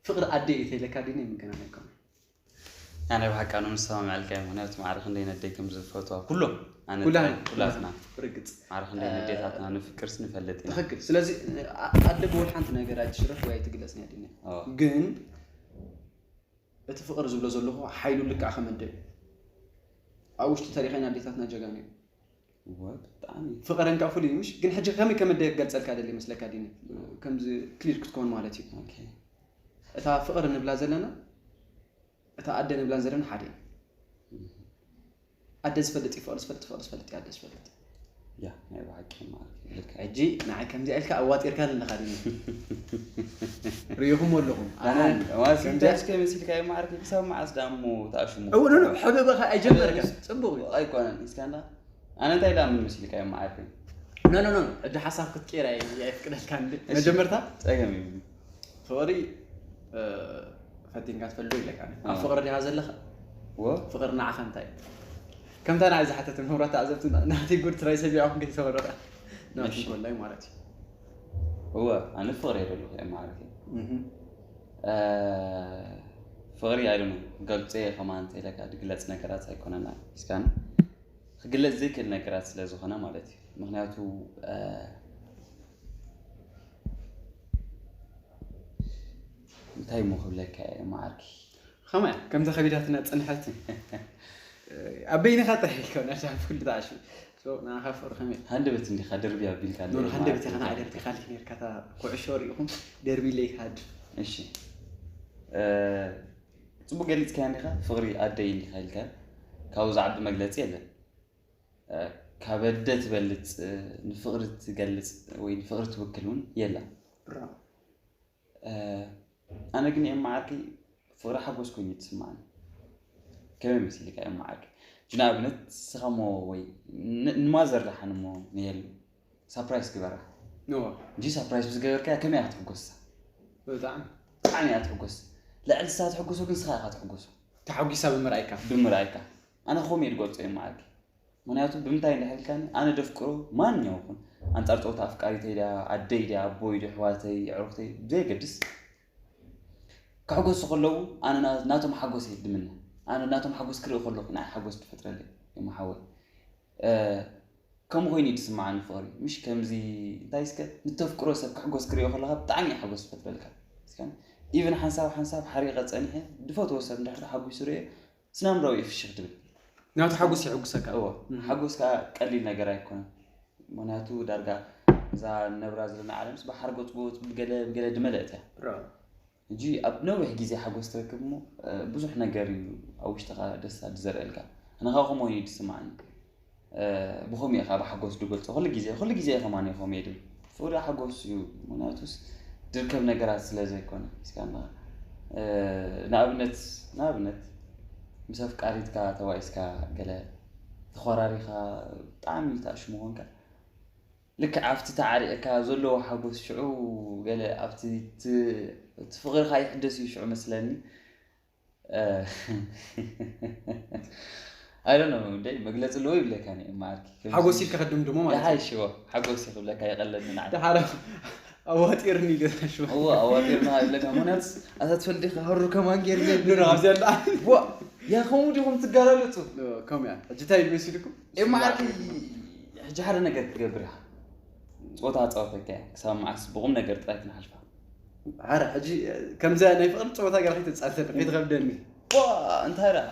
ፍቕሪ ኣደ እዩ ተይለካ ድነ የምገናን ኣይኮነ ኣነ ብሓቂ ኣነ ምስማምዐልካ እየ። ምክንያቱ ማዕረ ክንደይ ነደይ ከም ዝፈትዋ ኩሎም ኣነ ኩላና ጥራይ ኩላትና ብርግፅ ማዕረ ክንደይ ነዴታትና ንፍቅርስ ንፈልጥ ኢና። ትኽክል። ስለዚ ኣ- ኣደ ብወል ሓንቲ ነገር ኣይትሽረፍ ወይ ኣይትግለጽ ናይ ድንያ ኣዎ። ግን እቲ ፍቕሪ ዝብሎ ዘለኹ ሓይሉ ልክዕ ከመደ እዩ። ኣብ ውሽጢ ተሪኸና ኣዴታትና ጀጋኑ እዩ። እወ፣ ብጣዕሚ ፍቕረን ካብ ፍሉይ እዩ ምሽ ግን ሕጂ ከመይ ከመደ ክገልጸልካ ደሊ መስለካ ዲኒ ከምዚ ክሊር ክትከውን ማለት እዩ። ኦኬ። እታ ፍቕሪ ንብላ ዘለና እታ ኣደ ንብላን ዘለና ሓደ እዩ። ኣደ ዝፈልጥ እዩ ፍቕሪ ዝፈልጥ ፍቕሪ ዝፈልጥ እዩ ኣደ ዝፈልጥ። ያ ናይ ብሓቂ ማለት እዩ። ልክ ሕጂ ንዓይ ከምዚ ኢልካ ኣዋጢርካ ዘለኻ ዲኒ ርኢኹም ኣለኹም። ኣነ ዋሲ ከምዚ- ደስ ከመሲልካ ይማዓርክ ክሳብ መዓስ ዳሞ ተኣሽሙ እው ኖ ኖ ሕበበኻ ኣይጀመርካ ጽቡቕ እዩ። ኣይኮነን እስካና ኣነ እንታይ ዳምን መሲልካ ይማዓርክ ኖ ኖ ኖ ሕጂ ሓሳብ ክትቀይር ኣይ- ኣይፍቅደልካ እንዲ መጀመርታ ጸገም እዩ። ፍቕሪ እ፣ ፈቲንካ ትፈልዶ ኢለካ ኣብ ኣዎ። ፍቕሪ ዲኻ ዘለኻ ወ ፍቕሪ ንዓኻ እንታይ እዩ? ከምታ ንዓይ ዝሓተትን ክብራት ተዓዘብቲ ናተይ ጉድ ትራይ ሰቢዖም ከይተወረቐ ናቱ እሺ። ኮላይ ማለት እዩ። እወ ኣነ ፍቕሪ የደለኹ እየ ማዕረከ እህ። ፍቕሪ ኣይደነ ገልፀ ከማን ተይለካ ድግለፅ ነገራት ኣይኮነና እስካን ክግለፅ ዘይክእል ነገራት ስለ ዝኾነ ማለት እዩ። ምክንያቱ እ፣ እንታይ እሞ ክብለካ እየ ማዓርኪ ከማይ ከምታ ከቢዳትና ፅንሐት ኣብ በይንኻ ጥራሕ ኢልካ ናሻ ኩሉ ተዓሽ ንኻ ፍቕሪ ከመይ ሃንደበት እንዲኻ ደርቢ ኣቢልካ ኖ ሃንደበት ኢኻ ንዓይ ደርቢኻ ልክ ነርካ እታ ኩዕሾ ርኢኹም ደርቢ ኢለ ይካድ እሺ እ፣ ፅቡቅ ገሊፅካ እንዲኻ ፍቕሪ ኣደይ እንዲኻ ኢልካ ካብኡ ዝዓቢ መግለፂ የለን። እ፣ ካብ ኣደ ትበልፅ እ፣ ንፍቕሪ ትገልፅ ወይ ንፍቕሪ ትውክል እውን የላ። ብራው እ፣ ኣነ ግን የማዓርኪ ፍቕሪ ሓጎስ ኮይኑ ትስማዓኒ። ከመይ መሲልካ የማዓርኪ? ሕጂ ንኣብነት ንስኻ እሞ ወይ ን- ንማዘር ደሓን እሞ ንየሉ ሳፕራይስ ግበራ ኖ እንጂ ሳፕራይስ ምስ ገበርካያ ከመይ እያ ክትሕጎስ? ብጣዕሚ ብጣዕሚ እያ ትሕጎስ። ልዕሊ ንሳ ትሕጎሶ ግን ንስኻ ኢኻ ትሕጎሶ ተሓጒሳ ብምርኣይካ ብምርኣይካ። ኣነ ከምኡ እየ ዝገልጾ የማዓርኪ። ምክንያቱ ብምንታይ እንድሕር ኢልካኒ ኣነ ደፍቅሮ ማንኛው ይኹን ኣንጻር ጸወታ ኣፍቃሪተይ ድያ ኣደይ ድያ ኣቦይ ድዩ ኣሕዋተይ ኣዕሩኽተይ ብዘየገድስ ከሕጎሱ ከለዉ ኣነ ና- ናቶም ሓጎስ እየ ድምነ። ኣነ ናቶም ሓጎስ ክርኢ ከለኹ ንዓይ ሓጎስ ትፈጥረለይ እሞ ሓወይ እ፣ ከምኡ ኮይኑ እዩ ዝስምዓኒ ፍቕሪ ምሽ ከምዚ እንታይ እስከ ንተፍቅሮ ሰብ ክሕጎስ ክሪኦ ከለኻ ብጣዕሚ እዩ ሓጎስ ዝፈጥረልካ። እስከ ኢቭን ሓንሳብ ሓንሳብ ሓሪቐ ጸኒሐ ዝፈትዎ ሰብ እንድሕር ተሓጒሱ ሪኦ ስናምራዊ እዩ ፍሽኽ ድብል። ናቱ ሓጎስ ይሕጉሰካ እዎ ሓጎስ ከዓ ቀሊል ነገር ኣይኮነን። ምክንያቱ ዳርጋ እዛ ነብራ ዘለና ዓለምስ ብሓርጎፅ ጎፅ ብገለ ብገለ ድመለእት እያ። ብራው ሕጂ ኣብ ነዊሕ ግዜ ሓጎስ ትረክብ እሞ እ፣ ብዙሕ ነገር እዩ ኣብ ውሽጥኻ ደስታ ዝዘርእልካ። ኣነ ካብ ከምኡ እዩ ዝስማዓኒ። እ፣ ብኸምኡ እየ ካብ ሓጎስ ዝገልፆ ኩሉ ግዜ ኩሉ ግዜ ከማን እዩ ከምኡ እየ ድብል። ፍቕሪ ሓጎስ እዩ። ምክንያቱስ ድርከብ ነገራት ስለ ዘይኮነ እስካ ንኣብነት ንኣብነት ምስ ኣፍቃሪትካ ተባኢስካ ገለ ተኾራሪኻ ብጣዕሚ ተኣሽሙ ኮንካ ልክዕ ኣብቲ ተዓሪቕካ ዘለዎ ሓጎስ ሽዑ ገለ ኣብቲ እቲ ፍቕርኻ ይሕደስ እዩ ሽዑ መስለኒ። I don't know ደይ መግለፂ ኣለዎ ይብለካ እኔ ማርኪ። ሓጎስ ኢልካ ከድምድሞ ማለት እዩ። ይሓይሽዎ ሓጎስ ይኽብለካ ይቐለኒ ንዓይ። ደሓር ኣዋጢርኒ ገዛሽዎ እዎ ኣዋጢርና ይብለካ። ምክንያቱ ኣታ ትፈልጥ ኢኻ፣ ሃሩ ከማን ጌርኒ ኑሮ ኣብዚ ኣላ ዋ ያ ከምኡ ዲኹም ትጋላለፁ? ከምኡ እያ። ሕጂ እንታይ ኢሉ መሲልኩም? ማርኪ፣ ሕጂ ሓደ ነገር ክትገብር ኢኻ። ፀወታ ኣፃወተካ እያ። ክሳብ መዓስ ብቑም ነገር ጥራይ ክንሓልፋ? ሓረ ሕጂ ከምዚ ናይ ፍቕሪ ፀወታ ገራ ከይተፃተል ከይትኸብደኒ። ዋ እንታይ ደኣ?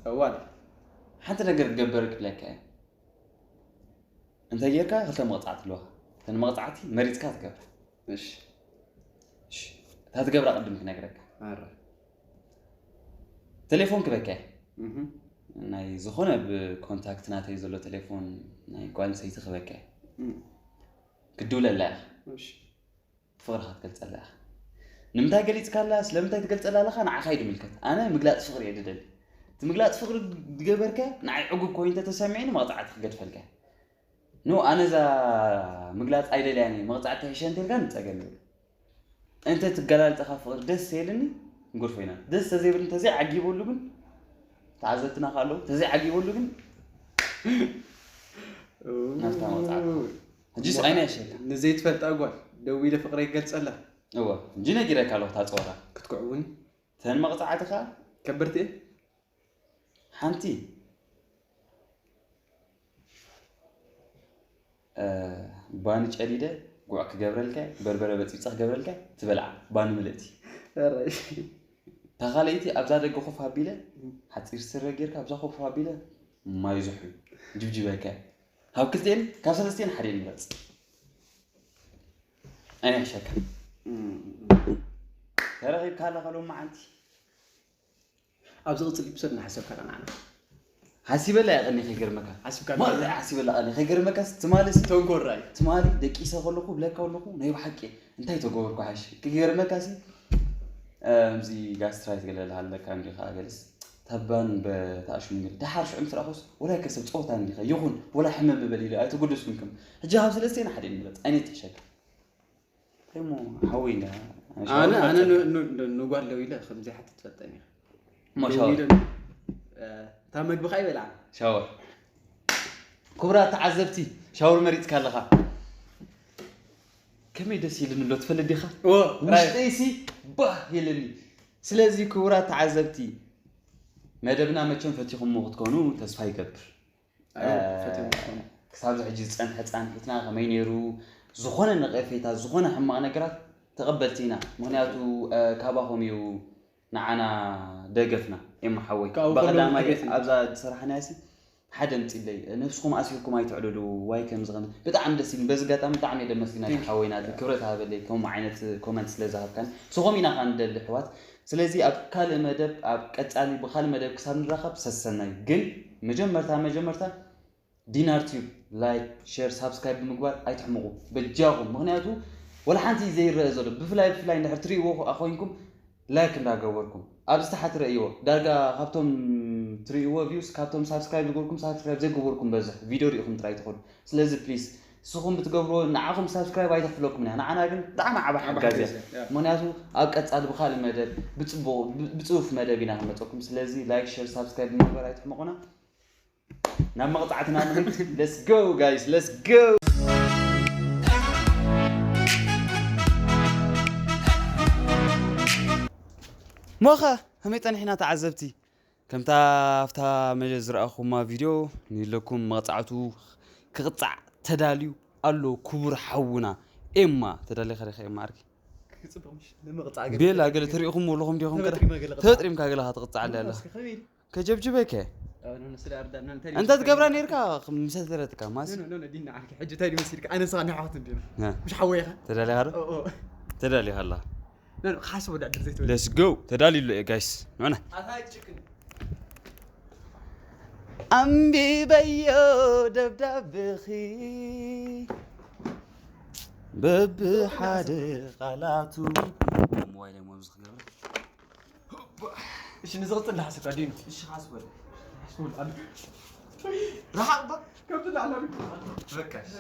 ጠዋል ሓንቲ ነገር ክገበር ክብለካ እየ። እንተ ጌርካ ክልተ መቕፃዕቲ ኣለዋ። እተን መቕፃዕቲ መሪፅካ ትገብራ። እሺ እሺ፣ እታ ትገብራ ቅድም ክነግረካ። ኣረ ቴሌፎን ክበካ እየ። እህ ናይ ዝኾነ ብኮንታክት ናተይ ዘሎ ቴሌፎን ናይ ጓል ሰይቲ ክበካ እየ። እም። ክድውለላ ኢኻ። እሺ ፍቕርኻ ትገልፀላ ኢኻ። ንምንታይ ገሊፅካላ ስለምንታይ ትገልፀላ ኣለኻ ንዓኻ እዩ ድምልከት። ኣነ ምግላፅ ፍቕሪ እየ ድደሊ። እቲ ምግላፅ ፍቕሪ ዝገበርከ ንዓይ ዕጉብ ኮይኑ እንተተሰሚዕኒ መቕፃዕቲ ክገድፈልካ እየ። ኖ ኣነ እዛ ምግላፅ ኣይደልያን እየ መቕፃዕቲ ሕሸ እንተልካ ንፀገም የብሉ። እንተ ትገላልፀኻ ፍቕሪ ደስ የልኒ ንጉርፎ ኢና ደስ ተዘይብል እንተዘይ ዓጊበሉ ግን ተዓዘብትና ካለው ተዘይ ዓጊበሉ ግን ናፍታ መቕፃዕቲ ሕጂስ ኣይና ይሸካ ንዘይትፈልጣ ጓል ደው ኢለ ፍቕረይ ክገልፀላ እወ እንጂ ነጊረካ ኣለኹ እታ ፀወታ ክትክዕውኒ ተን መቕፃዕትኻ ከበርቲ እየ ሓንቲ እ፣ ባኒ ጨዲደ ጉዕ ክገብረልካ በርበረ በፂብፃ ክገብረልካ ትበልዓ ባኒ ምልእቲ ኧረ፣ እታ ካልኣይቲ ኣብዛ ደገ ኮፍ ኣቢለ ሓፂር ስረ ጌርካ ኣብዛ ኮፍ ኣቢለ ማይ ዝሑ ጅብጅበካ ካብ ክልቴን ካብ ሰለስቴን ሓደ ንምረፅ ኣይንሕሸካ እም፣ ተረኺብካ ኣለኻ ሎም መዓንቲ ኣብዚ ቅፅል ኢፕሶድ እናሓሰብካ ዳና ዓና ሓሲበላ እያ ቀኒ ከይገርመካ ሓሲብካ ማለት ሓሲበላ ቀኒ ከይገርመካ ትማሊ ሲ ተንኮራይ ትማሊ ደቂሰ ከለኹ ብለካ ከለኹ ናይ ብሓቂ እንታይ ተገበርኩ ሓሽ ክገርመካ ሲ እዚ ጋስትራይት ገለ ሃለካ እንዲኻ ገለስ ተባን በታሽሙ ገለ ደሓር ሽዑ ምስ ረኣኹስ ወላይ ከሰብ ፀወታ እንዲኻ ይኹን ወላ ሕመም ምበል ኢለ ኣይተጎደስኩን ከም ሕጂ ካብ ሰለስቴን ሓደ ንበፅ ኣይነት ትሕሸካ እሞ ሓወይ እንዳ ኣነ ኣነ ን- ን- ን- ንጓል ደው ኢለ ከምዚ ሓትት ትፈልጠኒ ኢኻ እሞ ደው ሻወር ኢለ እ፣ እታ መግቢ ካ ይበልዓ ሻወር ክቡራት ተዓዘብቲ ሻወር መሪፅካ ኣለኻ ከመይ ደስ ኢልኒ ኣሎ ትፈልጥ ዲኻ ኦ ራይ ውሽጠይሲ ባህ ኢልኒ ስለዚ ክቡራት ተዓዘብቲ መደብና መቸም ፈቲኹሞ ክትኮኑ ተስፋ ይገብር ኣዎ፣ ፈትዮም ዝኾኑ። ክሳብ ሕጂ ዝፀንሐ ፃንሒትና ከመይ ነይሩ ዝኾነ ነቐፌታ ዝኾነ ሕማቕ ነገራት ተቐበልቲ ኢና ምክንያቱ እ፣ ካባኹም እዩ ንዓና ደገፍና ኤማ ሓወይ ካብኡ ከለዉ ብቐዳማይ ዕቤትና። ኣብዛ ዝሰራሕናያ ሲ ሓደ ምፅለይ ነብስኹም ኣሲርኩም ኣይትዕልሉ ዋይ ከምዚ ከም ብጣዕሚ ደስ ኢሉ በዚ ኣጋጣሚ ብጣዕሚ እየ ደመስግና Thank you. ሓወይና ክብረት ሃበለይ ከምኡ ዓይነት ኮመንት ስለ ዝሃብካን ስኹም ኢና ከዓ ንደሊ ኣሕዋት ስለዚ ኣብ ካልእ መደብ ኣብ ቀፃሊ ብካልእ መደብ ክሳብ ንራኸብ ሰሰናይ ግን መጀመርታ መጀመርታ ዲናር ቲዩብ ላይክ ሸር ሳብስክራይብ ብምግባር ኣይትሕምቑ በጃኹም ምክንያቱ ወላ ሓንቲ ዘይረአ ዘሎ ብፍላይ ብፍላይ እንድሕር ትርእይዎ ኮይንኩም ላይክ እንዳገበርኩም ኣብዚ ታሕቲ ረእይዎ ዳርጋ ካብቶም ትርእይዎ ቪውስ ካብቶም ሳብስክራይብ ዝገበርኩም ሳብስክራይብ ዘይገበርኩም በዝሕ ቪድዮ ሪኢኹም ጥራይ ትኸዱ ስለዚ ፕሊስ ንስኹም ብትገብርዎ ንዓኹም ሳብስክራይብ ኣይተኽፍለኩም እያ ንዓና ግን ብጣዕሚ ዓባ ሓጋዝ እያ ሓጋዝ እያ። ምክንያቱ ኣብ ቀፃሊ ብካልእ መደብ ብፅቡቅ ብፅሁፍ መደብ ኢና ክንመፀኩም ስለዚ ላይክ ሸር ሳብስክራይብ ብምግባር ኣይትሕምቑና ናብ መቕፃዕትና ንኸይድ let's go guys let's go ሞኸ ከመይ ፀኒሕና ተዓዘብቲ ከምታ ኣብታ መጀ ዝረኣኹማ ቪድዮ ንለኩም መቕፃዕቱ ክቕፃዕ ተዳልዩ ኣሎ ክቡር ሓውና ኤማ ተዳሊኻ ዲኻ ኤማ ዓርኪ ክፅብቕ ምሽ ንምቕፃዕ ገለ ቤላ ገለ ተሪእኹም ኣለኹም ዲኹም ከዳ ተበጥሪመ ገለ ተበጥሪምካ ገለኻ ትቕፃዕ ኣለ ኣለኻ እስኪ ከመይ ኢሉ? ከጀብጅበካ ኣነ ስለ ኣርዳና እንታይ እንተ ትገብራ ነርካ ምሰ ተረትካ ማስ ኖ ኖ ኖ ዲና ዓርኪ ሕጂ እንታይ ድመሲልካ ኣነ ንስኻ ንሕዋት እንዲና እ፣ ምሽ ሓወይኻ ተዳሊኻ ዶ ኦ ኦ ተዳሊኻ ኣላ ኖ ኖ ሓስብ ወዳድር ዘይትበል let's go ተዳልዩ ኣሎ ጋይስ ንዑና ኣታይ ችክን ኣንቢበዮ ደብዳብኺ በብሓደ ቃላቱ ሞባይል ሞብዝ ክገብር እሺ ንዝቕፅል ዝሓስብካ ዲኑ እሺ ሓስበል ሓስቡል ኣሉ ረሓቕ ባ ከምቲ ላዕላ በቃ እሺ።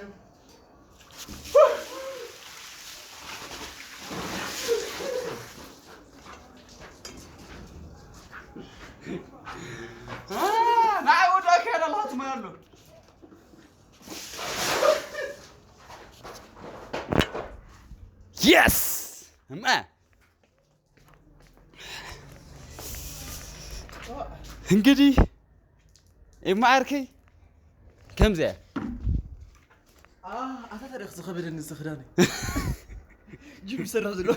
Yes! እማ እንግዲህ ኤማ ዓርከይ ከምዚያ ኣታ ታሪክ ዝኸበደኒ ዝኽዳነ ጅም ዝሰርሕ ዘሎ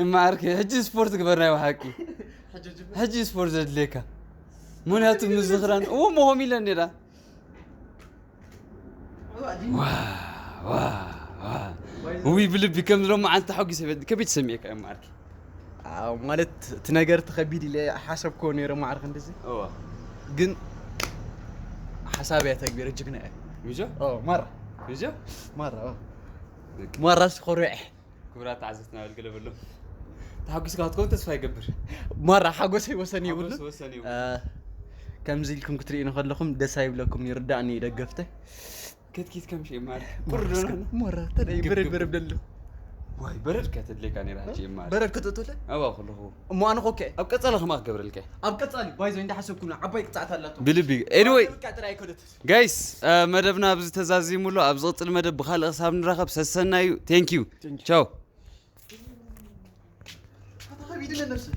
እማ ዓርከይ ሕጂ ስፖርት ግበር ናይ ብሓቂ ሕጂ ስፖርት ዘድልየካ ምክንያቱ ምዝኽራን እዎ መሆም ኢለን ነራ ውይ ብልቢ ከም ዝሎ መዓልቲ ሓጒሰ ከመይ ተሰሚዕካ እዮም ዓርኪ ማለት እቲ ነገር ተኸቢድ ኢለ ሓሰብኮ ነይረ ማዕርክ እንደዚ እዋ ግን ሓሳብ እያ ተግቢረ ጅግና እያ ምጆ ኦ፣ ማራ ምጆ ማራ ኦ። ማራ ስኮርዕ ክቡራት ተዓዘብትና ኣገልግለ በሎም ተሓጒስካ ክትከውን ተስፋ ይገብር ማራ ሓጎሰይ ወሰን ይብሉ ሓጎስ ወሰን ይብሉ። ከምዚ ኢልኩም ክትርእዩ ከለኹም ደስ ኣይብለኩም ይርዳእኒ ደገፍተ ከትኪት ከም ሸ ማር ቁርዶ ማራ ተለይ በረድ በረድ ደሎ ዋይ በረድ ከተድለካ ነራ ሐጂ ማር በረድ ክትእቱለ ኣዋ ኩልኹ እሞ ኣነ ኮከ ኣብ ቀጻሊ ከማ ክገብረልካ ኣብ ቀጻሊ ባይዞ እንዳሓሰብኩም ዓባይ ቅጻዕት ኣላቶ ብልቢ ኤኒወይ ጥራይ ኣይኮነት ጋይስ መደብና ኣብዚ ተዛዚሙ ኣሎ ኣብ ዝቕጽል መደብ ብካልእ ክሳብ ንራኸብ ሰሰናዩ ቴንክ ዩ ቻው ተኸቢድለ ነብሲ